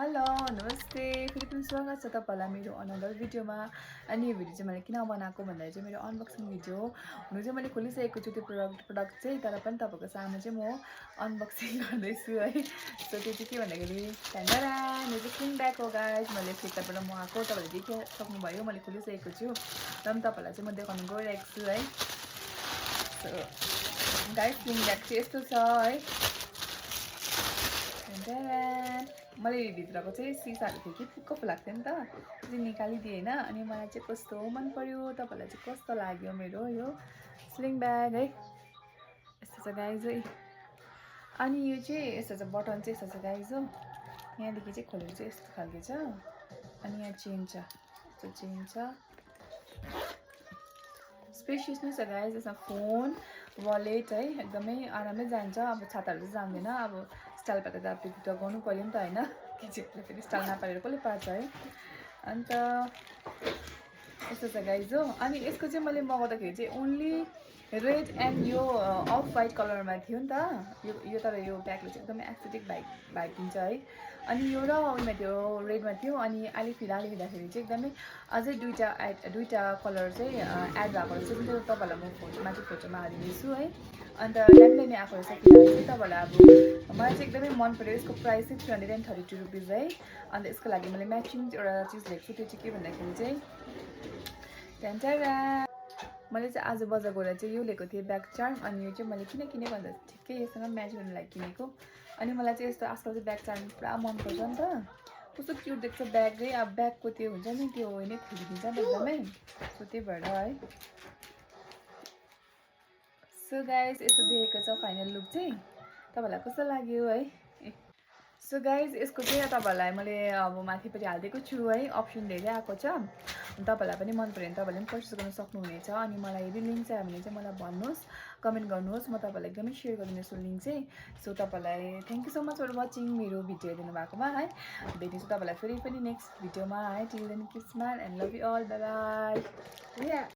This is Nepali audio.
हेलो नमस्ते फेरि पनि स्वागत छ तपाईँलाई मेरो अनदर भिडियोमा। अनि यो भिडियो चाहिँ मैले किन बनाएको भन्दाखेरि चाहिँ मेरो अनबक्सिङ भिडियो हो। हुनु चाहिँ मैले खोलिसकेको छु त्यो प्रडक्ट चाहिँ, तर पनि तपाईँको सामु चाहिँ म अनबक्सिङ गर्दैछु है। सो त्यो चाहिँ के भन्दाखेरि ढ्याङ्गरा यो चाहिँ स्लिङ ब्याग हो गाइस। मैले फ्लिपकार्टबाट मगाएको, तपाईँले देखिसक्नुभयो मैले खोलिसकेको छु र पनि तपाईँलाई चाहिँ म देखाउनु गइरहेको छु है। सो गाइस स्लिङ ब्याग चाहिँ यस्तो छ है। मैले भित्रको चाहिँ सिसाहरू थियो कि पुक्क लाग्थ्यो नि त, त्यो चाहिँ निकालिदिएँ होइन। अनि मलाई चाहिँ कस्तो मन पर्यो, तपाईँलाई चाहिँ कस्तो लाग्यो मेरो यो स्लिङ ब्याग है। यस्तो छ गाइज है। अनि यो चाहिँ यस्तो छ, बटन चाहिँ यस्तो छ गाइज हो। यहाँदेखि चाहिँ खोलेर चाहिँ यस्तो खालको छ। अनि यहाँ चेन छ, यस्तो चेन छ, स्पेसियस नै छ गाइज। यसमा फोन वालेट है एकदमै आरामले जान्छ। अब छाताहरू चाहिँ जान्दैन, अब स्टाइल पार्दा त त्यति त गर्नु पऱ्यो नि त होइन। केजीले फेरि स्टाइल नपारेर कसले पार्छ है। अन्त यस्तो छ गाइज हो। अनि यसको चाहिँ मैले मगाउँदाखेरि चाहिँ ओन्ली रेड एन्ड यो अफ वाइट कलरमा थियो नि त यो तर यो ब्यागले चाहिँ एकदमै एस्थेटिक भाइब दिन्छ है। अनि यो र उयोमा थियो, रेडमा थियो। अनि अहिले फिलहाल हेर्दाखेरि चाहिँ एकदमै अझै दुईवटा कलर चाहिँ एड भएको रहेछ। त्यो तपाईँहरूलाई म फोटोमा हालिदिन्छु है। अन्त दामी आएको रहेछ फिलहाल चाहिँ तपाईँहरूलाई। अब मलाई चाहिँ एकदमै मन पऱ्यो। यसको प्राइस चाहिँ 332 रुपिज है। अन्त यसको लागि मैले म्याचिङ एउटा चिज लिएको छु, त्यो चाहिँ के भन्दाखेरि चाहिँ मैले चाहिँ आज बजार गएर चाहिँ यो लिएको थिएँ ब्याग चार्म। अनि यो चाहिँ मैले किन किनेँ भन्दा ठिकै यससँग म्याच गर्नु लागि किनेको। अनि मलाई चाहिँ यस्तो आजकल चाहिँ ब्याग चार्म पुरा मनपर्छ नि त, कस्तो क्युट देख्छ ब्यागै। अब ब्यागको त्यो हुन्छ नि त्यो नै खोलिदिन्छ नि एकदमै। सो त्यही भएर है। सो गाइज यस्तो देखेको छ फाइनल लुक चाहिँ, तपाईँलाई कस्तो लाग्यो है। सो गाइज यसको चाहिँ तपाईँहरूलाई मैले अब माथिपट्टि हालिदिएको छु है, अप्सन धेरै आएको छ। तपाईँलाई पनि मन पऱ्यो भने तपाईँले पनि पर्चेस गर्न सक्नुहुनेछ। अनि मलाई यदि लिङ्क चाहियो भने चाहिँ मलाई भन्नुहोस्, कमेन्ट गर्नुहोस्, म तपाईँलाई एकदमै सेयर गरिदिन्छु लिङ्क चाहिँ। सो तपाईँलाई thank you so much for watching मेरो भिडियो हेरिदिनु भएकोमा है। भेट्नेछु तपाईँलाई फेरि पनि नेक्स्ट भिडियोमा है। Till then keep smile and love you all, bye by.